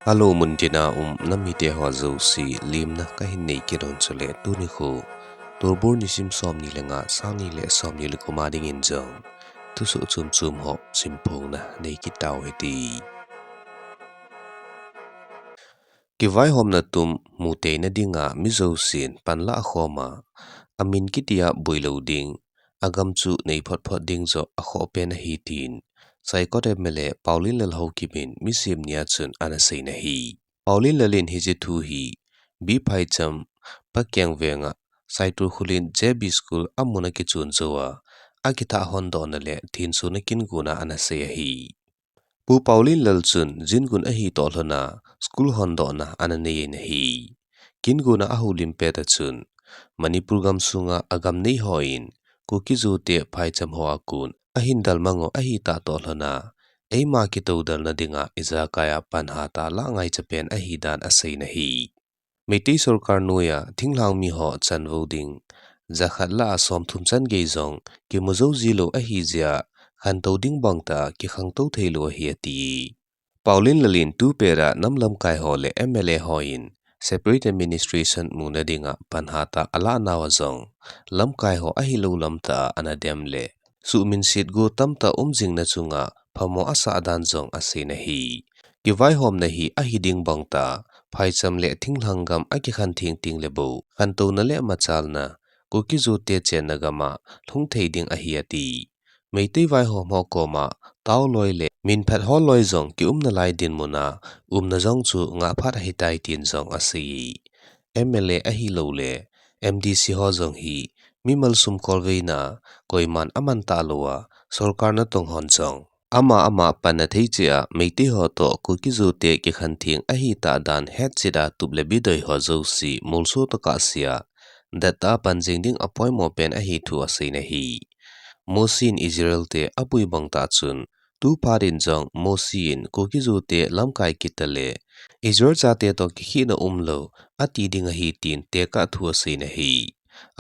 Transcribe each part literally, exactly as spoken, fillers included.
Hello, muntina um namite ho jouse limna kahin nei kit un chule tuni khu Tolbur nisim som ni le nga, sang ni le som ni le ko ma dingin jong thusoh chom chom ho simphongna nei kit tau hite. Kivaihomna tum mutheina dinga mi jousen panla akhom a, amin kitia boilou ding, agam chu nei phot phot ding joh akhoh pen ahi tin Saikot M L A Paolienlal Haokip in misim nia chun ana seiyin ahi. Paolienlal in hiche thu hi B. Phaicham, Pakeng Veng a, Saitur Khullen J B School amun a kichon jou a, akithah hondohna le thinsona kingona ana sei ahi. Pu Paolienlal chun jingun ahi toh lhon a school hondohna ana nei in ahi. Kingona ahoulim pet a chun Manipur gamsunga agam nei hon Kuki-Zo te phaicham hoa kon ahin dalmang u ahitah toh lhon a, eima kitoudelna dinga ijakai a pan hatah a lah ngaicha pen ahi dan aseiyin ahi. Meitei sorkar noiya thinglhang mi ho chanvou ding jakhat lah a somthum chan gei jong kimu jou jilou ahi jeh a khantou ding bangtah a kikhangtou theilou ahi ati. Paolienlal in tupet a nam lamkai ho le M L A hon separate administration muna dinga pan hatah a alah nauva jong lamkai ho ahilou lamtah a ana dem le suhminset go tamtah um jingna chunga phamo asah dan jong aseiyin ahi. Kivaihomna hi ahi ding bangtah a phaicham le thinglhang gam akikhen theng teng le bou khantouna le machalna Kuki-Zo te chenna gam a lhung thei ding ahi ati. Meitei vaihom ho koma tao loi le minphat ho loi jong kiumna lai dinmun a umna jong chu ngah phat ahitai tin jong asei. M L A ahilou le M D C ho jong hi mimal sum kolveina koiman aman talou a, sorkar natong hon jong ama ama panna thei cheh a Meitei ho toh Kuki-Zo te kikhen theng ahitah dan hetchet a tup le bidoi ho jouse molso tokah sea dettah a pan jing ding apoimo pen ahi thu aseiyin ahi. Mose in Israel te apui bangtah chun tuphat in jong Mose in Kuki-Zo te lamkai kit tale Israel chate toh kikhehna umlou ati ding ahi tin tekah thu aseiyin ahi.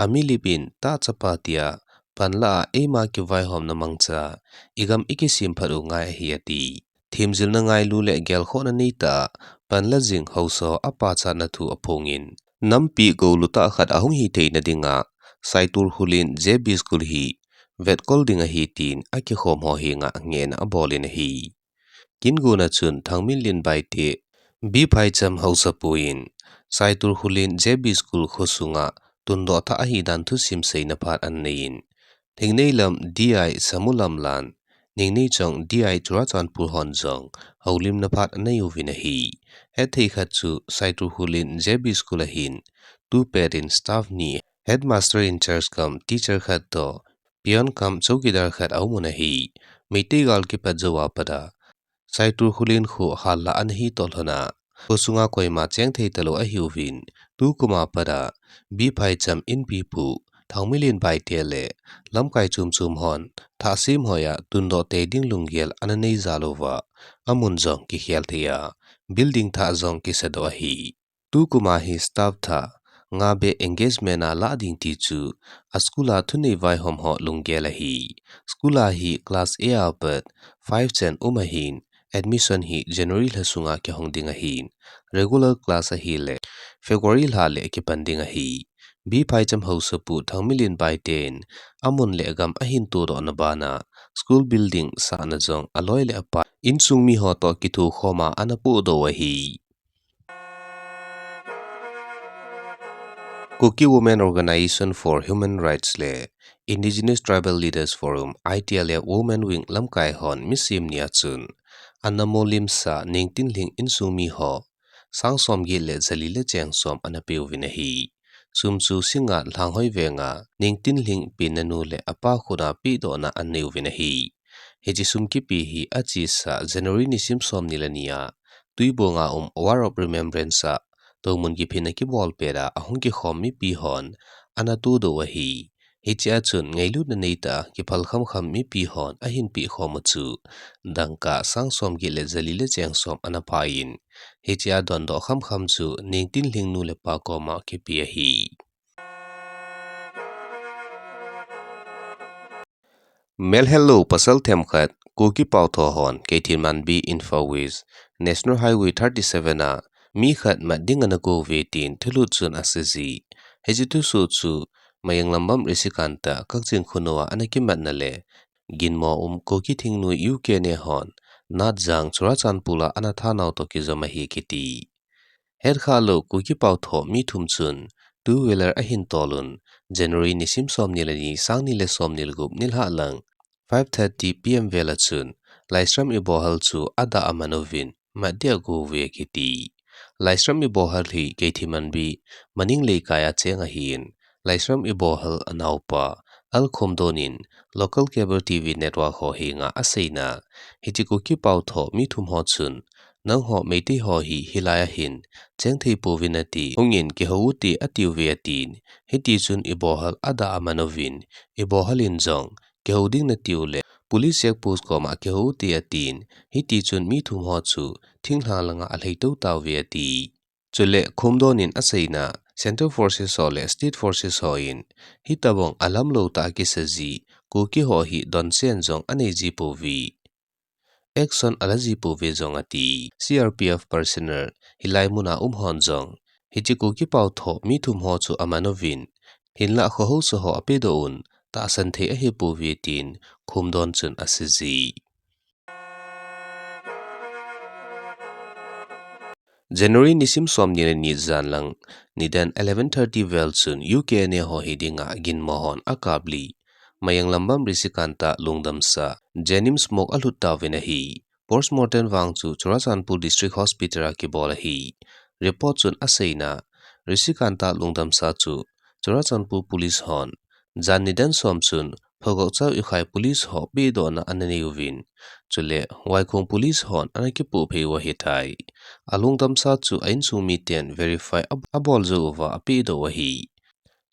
Amilip in tah chapa tia panla a eima kivaihomna mangcha igam ikisem phat u ngai ahi ati. Themjilna ngailu le gelkhohna neitah a panla jing haosa ho apachatna thu aphongin, nampi goulu tah khat ahung hitheina dinga Saitur Khullen J B School hi vetkol ding ahi tin akikhom ho henga ngehna abolin ahi. Kingona chun Thangminlen Baite, B. Phaicham haosapu in Saitur Khullen J B School khosunga tundoh thah ahi dan thusim seina phat ananeiyin, Thingneilam D I Samulamlan, Ningneichong D I Churachandpur hon jong houlimna phat anei uvin ahi. Hethei khat chu Saitur Khullen J B School ahin, tupet in staff ni, headmaster in charge cum teacher khat toh peon cum chowkidar khat aum un ahi. Meitei gal kipat jou a pat a Saitur Khullen kho halla ana hi toh lhon a, khosunga koima cheng thei talou ahiuvin, tukum a pat a B. Phaicham Inpipu, Thangminlen Baite le lamkai chom chom hon thah sem hoiya tundoh tei ding lunggel ana nei jal uva, amun jong kikhel thei a, building thah jong kisadoh ahi. Tukum a hi staff thah nga beh engagement a lah ding ti chu a school a thunei vaihom ho lunggel ahi. School a hi class A a pat five chan um ahin, admission hi January lha sunga kihong ding ahin, regular class ahile February lha le kipan ding ahi. B. Phaicham haosapu Thangminlen Baite in amun le agam ahin todohna bana school building sahna jong aloi le apai insung mi ho toh kithokhom a ana pohdoh u ahi. Kuki Women Organisation for Human Rights le Indigenous Tribal Leaders Forum, I T L F Women Wing lamkai hon misim nia chun ana molimsa Ningtinlhing insung mi ho sang somget le jali le cheng som ana peuvin ahi. Sum chu Singngat Lhanghoi venga Ningtinlhing penna nu le apa khut a pehdohna anei uvin ahi. Hiche sum kipe hi achesa January nisim somni le ni a Tuibong a um War of Remembrance a toumun kiphinna kibolpet a ahung kikhom mipi hon ana todoh u ahi. Hichea chun ngailutna neitah a kiphal khamkham mipi hon ahin pehkhom u chu dangka sang somget le jali le cheng som ana phan, hichea dondoh khamkham chu Ningtinlhing nu le pa koma kipe ahi. Melhelou pasal themkhat Kuki Paotho hon Keithelmanbi Imphal West National Highway thirty-seven a mi khat mat ding ana go uve tin thulut chun asei ji. Hiche thusoh chu Mayanglambam Risikanta Kakching Khunou a ana kimatna le ginmo um Kuki thingnoi U K N A hon Natjang Churachandpur a ana thanau toh kijom ahi kiti. Hetkhah lou Kuki Paotho mi thum chun two wheeler ahin tolun, January nisim somni le ni, sangni le somni le gup nilhah lang five thirty P M vel a chun Laishram Ibohal chu adah aman uvin, mat dia ago uve kiti. Laishram Ibohal hi Keithelmanbi Maning Leikai a cheng ahin, Laishram Ibohal anaopa Al Khomdon in local cable T V network ho henga aseina, hiche Kuki Paotho mi thum ho chun, nangho Meitei ho hi hilai a hin cheng thei pouvin ati, hungin kihou ute atiuve atin, hitichun Ibohal adah aman uvin, Ibohal in jong kihou ding natiu le police check post koma kihou ute atin, hitichun mi thum ho chu thinglhang langa alhai tou tauve ati. Chule Khomdon in aseina, Central Forces ho le State Forces hon hitobang alamlou tah a kisa ji Kuki ho hi donchen jong anei ji pouve, action ala ji pouve jong ati. C R P F personnel hilai muna um hon jong hiche Kuki Paotho mi thum ho chu aman uvin, hinlah khohousa ho apedoh un, tahsan thei ahi pouve tin Khomdon chun asei ji. January nisim somni le ni jan lang nidan eleven thirty vel chun U K N A ho hi dinga ginmo hon akap li Mayanglambam Risikanta lungdamsa Jennings morgue alhut tauvin ahi. Postmortem vang chu Churachandpur District Hospital a kibol ahi. Report chun aseina, Risikanta lungdamsa chu Churachandpur Police hon jan nidan som chun Phougakchao Ikhai Police ho pedohna ana nei uvin, chule Vaikhong Police hon ana kipoh phei u ahitai. Alungdamsa chu a insung miten verify ab-, abol jou uva apedoh u ahi.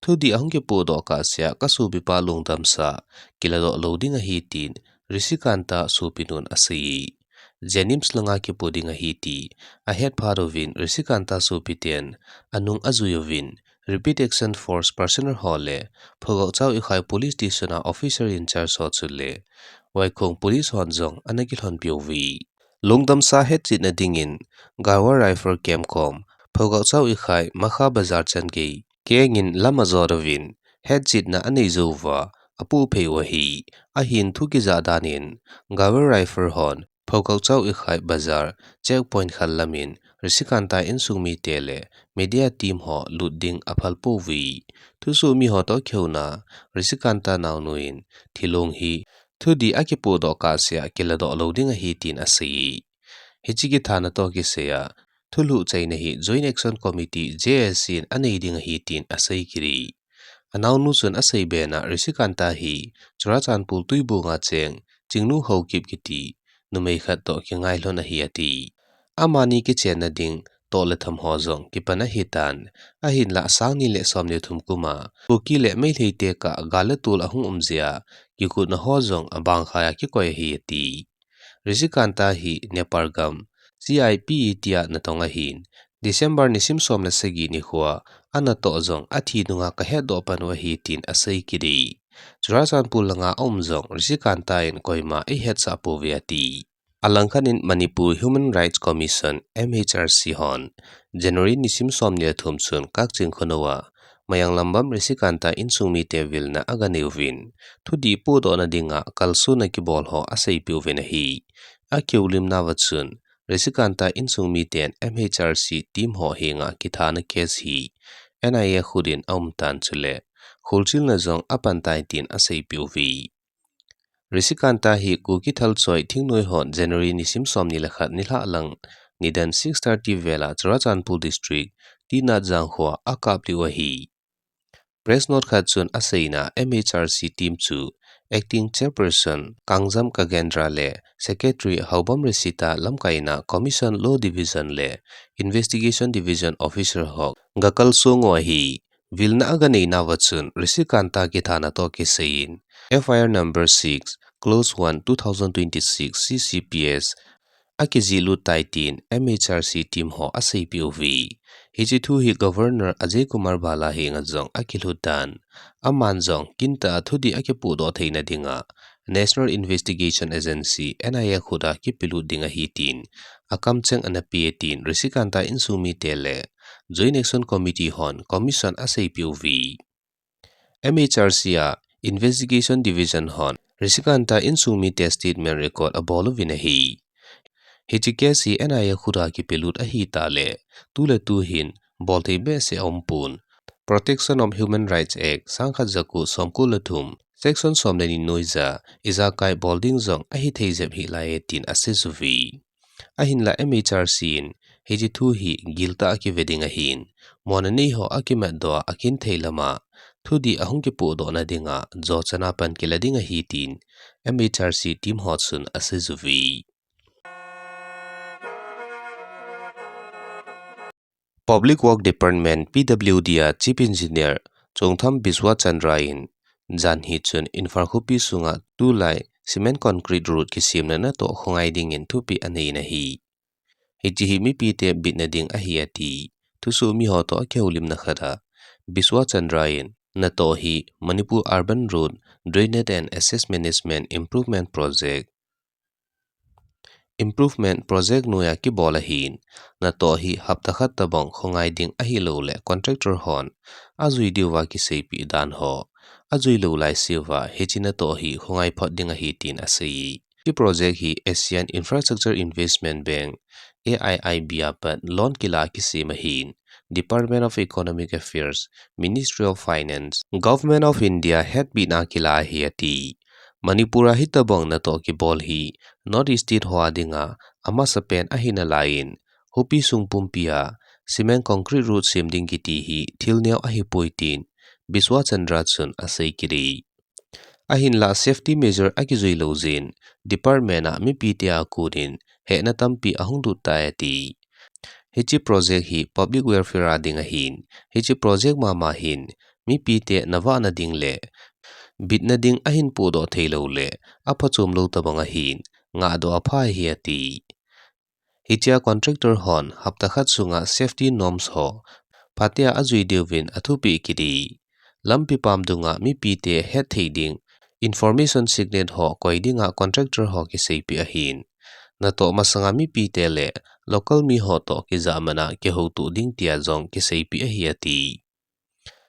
Thudih ahung kipohdoh kahsea kasopipa lungdamsa kiladoh lou ding ahi tin Risikanta sopinun asei. Jennings langa kipoh ding ahi ti ahet phat uvin Risikanta sopiten anung ajui uvin, Rapid Action Force personnel ho le Phougakchao Ikhai Police Station a officer in charge ho chule Vaikhong Police hon jong ana kilhonpi uve. Lungdamsa hetchetna dingin Gavar Rifle Camp kom Phougakchao Ikhai Makha Bazar changei kengin lam ajot uvin, hetchetna anei jou uva apoh phei u ahi. Ahin thu kijah danin Gavar Rifle hon Phougakchao Ikhai Bazar checkpoint khat lamin Risikanta insung mite le media team ho lut ding aphal pouve. Thusoh mi ho toh kihouna, Risikanta naonuin thilong hi thudih akipohdoh kahsea kiladoh lou ding ahi tin asei. Hiche kithana toh kisaiya thulhuh chaina hi Joint Action Committee, J A C in anei ding ahi tin asei kit e. Anaonu chun asei bena Risikanta hi Churachandpur Tuibong a cheng Chingnu Haokip kiti numei khat toh kingailhon ahi ati. Amani kichenna ding toh le tham ho jong kipan ahitan, ahinlah sangni le somni thum kuma Kuki le Meitei te kah gal le tol ahung um jeh a kikutna ho jong abangkhai a kikoi ahi ati. Risikanta hi Nepal gam C I P E T a natong ahin, December nisim som le sagi nikhoa anatoh jong athi nunga kahetdoh pan u ahi tin asei kit e. Churachandpur langa aum jong Risikanta in koima eihetsah pouve ati. Alangkhat in Manipur Human Rights Commission, M H R C hon January nisim somni le thum chun Kakching Khunou a Mayanglambam Risikanta insung mite vilna aganei uvin, thudih pohdohna dinga kalsonna kibol ho aseipeh uvin ahi. Akihoulimnauva chun Risikanta insung miten M H R C team ho henga kithana case hi N I A khut in aumtan chule kholchilna jong apantai tin aseipeh uve. Risikanta hi Kuki thalchoi thingnoi hon January nisim somni le khat nilhah lang nidan six thirty vela Churachandpur District, T Natjang khoa akap lih u ahi. Press note khat chun aseina, M H R C team chu Acting Chairperson Kangjam Kagendra le Secretary Haobam Risita lamkaina Commission Law Division le Investigation Division Officer ho gakalsong u ahi. Vilna aganeinauva chun Risikanta kithana toh kisaiyin F I R number six, clause one, two thousand twenty-six C C P S akijihlut tai tin M H R C team ho aseipeh uve. Hiche thu hi Governor Ajay Kumar Bhalla henga jong akilhut tan, aman jong kintah a thudih akipohdoh theina dinga National Investigation Agency, N I A khut a kipelut ding ahi tin, akamcheng ana pe tin, Risikanta insung mite le Joint Action Committee hon commission aseipeh uve. M H R C a Investigation Division hon Risikanta insung mite statement record abol uvin ahi. Hiche case hi N I A khut a kipelut ahi tale, tu le tu hin bolthei behseh aumpon, Protection of Human Rights Act, sangkhat jako somko le thum, Section som le ni noija, ijakai bol ding jong ahithei jep hih laiye tin asei uve. Ahinla M H R C in, hiche thu hi giltah a kive ding ahin, mona nei ho akimatdoh a akinthei lama, thudih ahung kipohdohna dinga, jochana pan kila ding ahi tin, M H R C team ho chun asei uve. Public Work Department, P W D a Chief Engineer Chongtham Biswa Chandra in janhi chun Imphal khopi sunga tulai cement concrete road kisemna natoh khongai dingin thupeh anei in ahi. Hiche hi mipite bitna ding ahi ati. Thusoh mi ho toh akihoulimna khat a Biswa Chandra in natoh hi Manipur Urban Road Drainage and Access Management Improvement Project Improvement project noiya kibol ahin, natoh hi hapta khat tabang khongai ding ahilouleh contractor hon ajui diuva kiseipeh dan ho ajui lou laiseuva hiche natoh hi khongai phot ding ahi tin asei. Hiche project hi Asian Infrastructure Investment Bank, A I I B apat loan kila kisem ahin, Department of Economic Affairs, Ministry of Finance, Government of India hetpehna kila ahi ati. Manipur a hitabang natoh kibol hi North East State ho a dinga amasapen ahinalaiyin, khopi sung pumpi a cement concrete road sem ding kiti hi thil neo ahipoi tin Biswa Chandra chun asei kit e. Ahinla safety measure akijui lou jeh in department a mipite a kon in hehna tampi ahung lut tai ati. Hiche project hi public welfare a ding ahin, hiche project mama hin mipite navahna ding le bitna ding ahin pohdoh thei louleh aphachom lou tabang ahin, ngahdoh apha ahi ati. Hichea contractor hon hapta khat sunga safety norms ho phatea ajui diuvin athupeh kit e. Lampi pam dunga mipite hetthei ding information signet ho koi dinga contractor ho kiseipeh ahin, natoh masanga mipite le local mi ho toh kijahmatna kihoutoh ding tia jong kiseipeh ahi ati.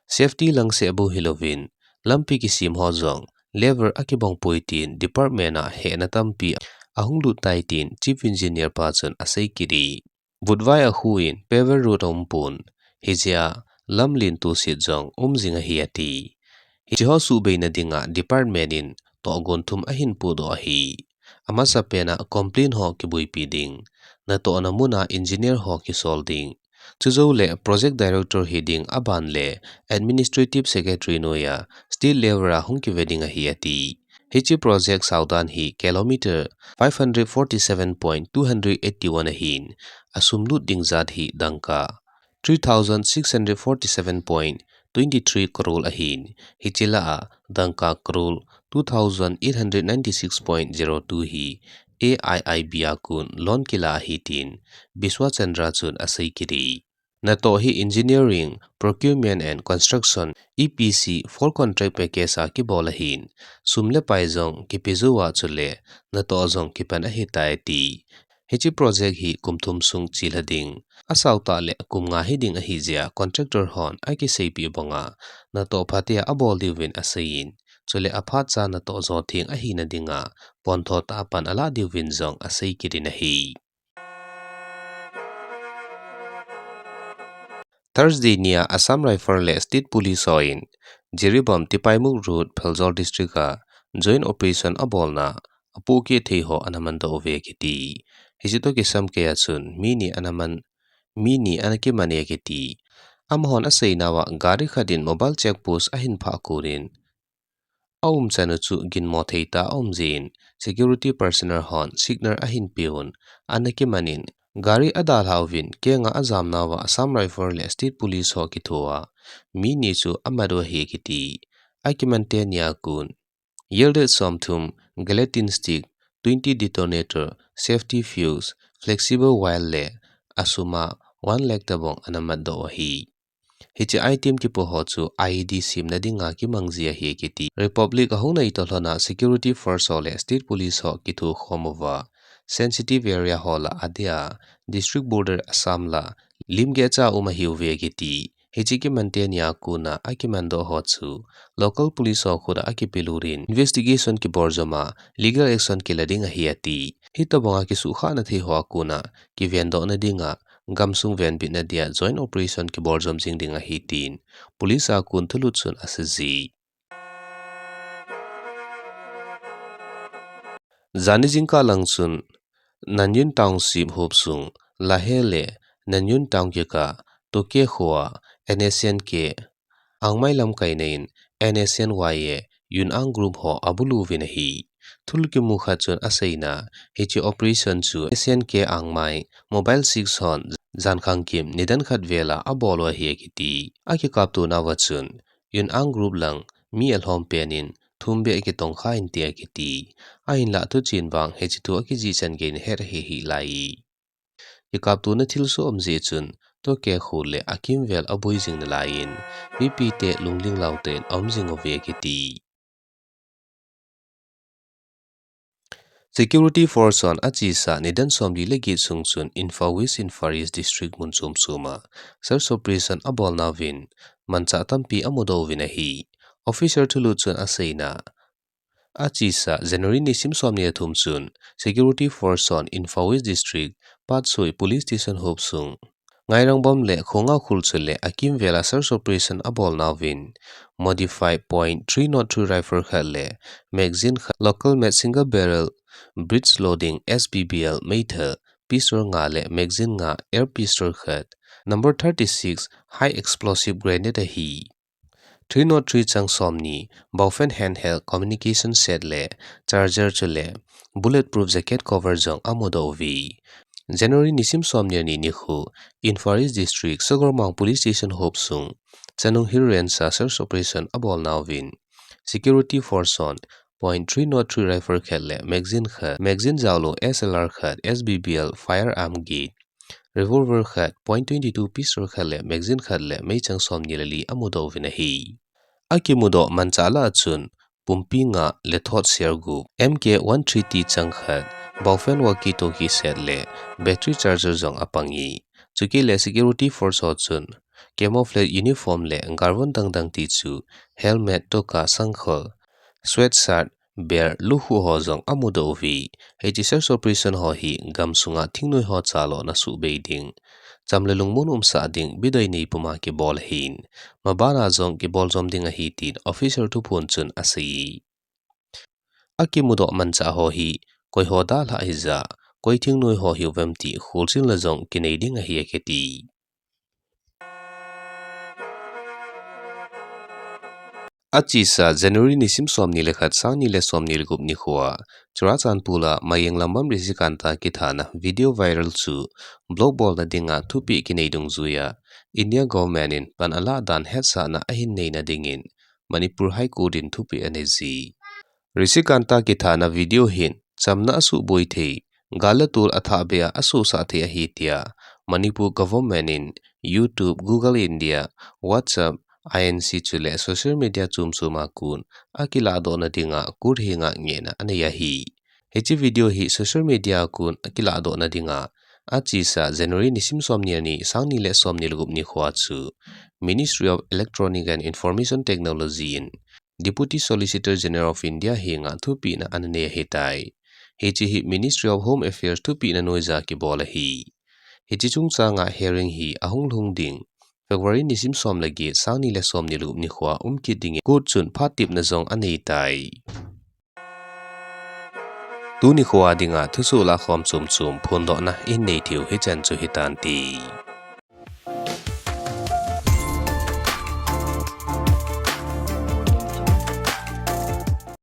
Safety lang seh bou hilouvin, lampi kisem ho jong level akibang poi tin department a hehna tampi ahung lut tai tin Chief Engineer pa chun asei kit e. Vutvai akhu in paver road aumpon, hijeh a lamlen toset jong um jing ahi ati. Hiche ho suhbeina dinga department in tohgon thum ahin pohdoh ahi. Amasapen a complaint ho kiboipi ding, natohna mun a engineer ho kisol ding, chujouleh project director hiding aban le administrative secretary noiya state level a hung kive ding ahi ati. Hiche project saodan hi kilometer five hundred forty seven point two hundred eighty one ahin, asum lut ding jat hi dangka three thousand six hundred forty seven point twenty three crore ahin, hiche lah a dangka crore two thousand eight hundred ninety six point zero two hi A I I B a kon loan kila ahi tin Biswa Chandra chun asei kit e. Natoh hi engineering, procurement and construction, E P C, four contract package a kibol ahin, sum le pai jong kipe jou a chule natoh jong kipan ahitai ati. Hiche project hi kum thum sung chelha ding, asao tah le kum nga hiding ahijeh a contractor hon akiseipeh banga natoh phatea abol diuvin aseiyin, chule aphat cha natoh jo theng ahina dinga pontho tah a pan alah diuvin jong asei kit in ahi. Thursday nia Assam Rifle le State Police hon Jiribam Tipaimukh Road, Pherzawl District a joint operation abolna a apohkeh thei ho ana mandoh uve kiti. Hiche toh kisam keiya chun mi ni ana man, mi ni ana kiman e kiti. Amahon aseinauva gari khat in mobile check post ahin phah konin, aumchan u chu ginmo thei tah a aum jeh in, security personnel hon signal ahin peuvin, ana kimanin, gari adalhauvin, kenga ajamnauva Assam Rifle le State Police ho kithoa mi ni chu amat u ahi kiti. Akiman teni a kon, yielded somthum, gelatin stick, twenty detonator, safety fuse, flexible wire le asum a one lakh tabang ana matdoh u ahi. Hiche item kipo ho chu I E D semna dinga kimang ji ahi kiti. Republic ahung nai toh lhona security force ho le state police ho kithokhom uva sensitive area ho lah a dia district border Assam lah limgeh cha um ahiuve kiti. Hiche kiman teni a kona akimandoh ho chu local police ho khut a akipelut in investigation kibol jom a legal action kila ding ahi ati. Hitobanga kisuhkhahna thei ho a kona kivendohna dinga gamsung venbitna dia joint operation kibol jom jing ding ahi tin police a kon thulut chun asei ji. Jani jingkah lang chun Nanyun Township hopsung Lahe le Nanyun Town kikah Toke khoa N S C N K Angmai lamkaina in N S C N Y A Yun Ang group ho abulu uvin ahi. Thul kimu khat chun aseina hiche operation chu N S C N K Angmai Mobile Six hon jankhang kim nidan khat vel a abol u ahi akiti. Akikaptona uva chun Yun Ang group lang mi alhom pen in thum beh kitongkha inte akiti. Ahinlah thuchen vang hiche thu akijih chan geiyin het ahi hih lai. Kikaptona thilsoh um jeh chun Toke kho le akimvel aboi jing nalaiyin mipite lungling lautah in aum jing uve akiti. Security force hon achesa nidan somli le get sung chun Imphal West, Imphal East District mun chom chom a search operation abolna uvin manchah tampi amudoh uvin ahi. Officer thulut chun aseina, achesa January nisim somni le thum chun security force hon Imphal West District Patsoi Police Station hopsung Ngairangbam le Khongao khul chule akimvel a search operation abolna uvin modified point three nought three rifle khat le magazine khat, local made single barrel breech loading S B B L meithal, pistol nga le magazine nga, air pistol khat, number thirty-six high explosive grenade ahi. Three nought three chang somni, Baofeng handheld communication set le charger chule bulletproof jacket cover jong amudoh uve. January nisim somni le ni nikho Imphal East District Sagolmang Police Station hopsung Chanung Hill Range a search operation abolna uvin security force hon point three nought three rifle khat le magazine khat, magazine jaolou S L R khat, S B B L firearm gi, revolver khat, point twenty-two pistol khat le magazine khat le meichang somni le li amudoh uvin ahi. Akimudoh manchah lah a chun pumpi nga le thot ser gup, M K one thirty chang khat, Baofeng walkie-talkie set le battery charger jong apang e. Chukit le security force ho chun camouflage uniform le galvon dangdang tichu helmet, toka, sangkhol, sweatshirt, belt, lukhuh ho jong amudoh uve. Hiche search operation ho hi gamsunga thingnoi ho chalona suhbei ding, cham le lungmon umsah ding bidoi nei puma kibol ahin, mabana jong kibol jom ding ahi tin officer thuphon chun asei. Akimudoh manchah ho hi koi ho dalhah hija, koi thingnoi ho hiuvem ti kholchilna jong kinei ding ahi akiti. Achesa January nisim somni le khat, sangni le somni le gup nikhoa Churachandpur a Mayeng Lambam Rishikanta kithana video viral chu block bolna dinga thupeh kinei dungjuia India government in pan alah dan hetsahna ahin neina dingin Manipur High Court in thupeh anei ji. Rishikanta kithana video hin chamna asuhboi thei, gal le tol athahbeh a asohsah thei ahi tia Manipur government in YouTube, Google India, WhatsApp, I N C chule social media chom chom a kon akilahdohna dinga court henga ngehna anei ahi. Hiche video hi social media a kon akilahdohna dinga achesa January nisim somni le ni, sangni le somni le gup nikhoa chu Ministry of Electronic and Information Technology in Deputy Solicitor General of India henga thupehna ananei ahitai. Hiche hi Ministry of Home Affairs thupehna noija kibol ahi. Hiche chungchanga hearing hi ahung lhung ding February nisim som le get, sangni le somni le gup nikhoa umkit dingin court chun phat tepna jong aneitai. Tuni khoa dinga thusoh lahkhom chom chom phondohna ihin nei theiu hichan chu hitante.